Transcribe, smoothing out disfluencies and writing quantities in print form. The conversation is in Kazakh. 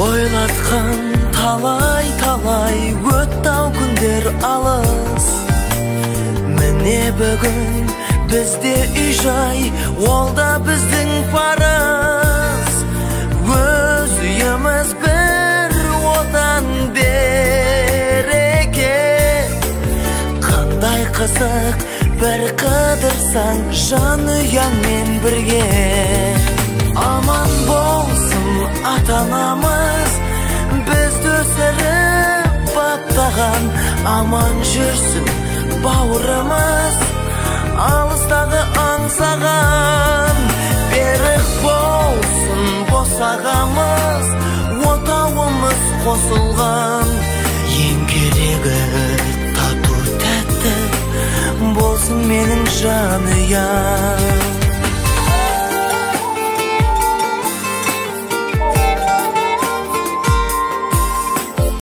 Ойлатқан талай-талай өтті-ау күндер алыс. Міне бүгін бізде үй-жай, ол да біздің парыз. Өз үйіміз бір отан береке. Қандай қызық бір қыдырсаң жанұяңмен бірге. Аман болсын ата-анамыз, бізді өсіріп баптаған. Аман жүрсін бауырымыз, алыстағы аңсаған. Берік болсын босағамыз, отауымыз қосылған. Ең керегі тату тәтті болсын менің жанұям.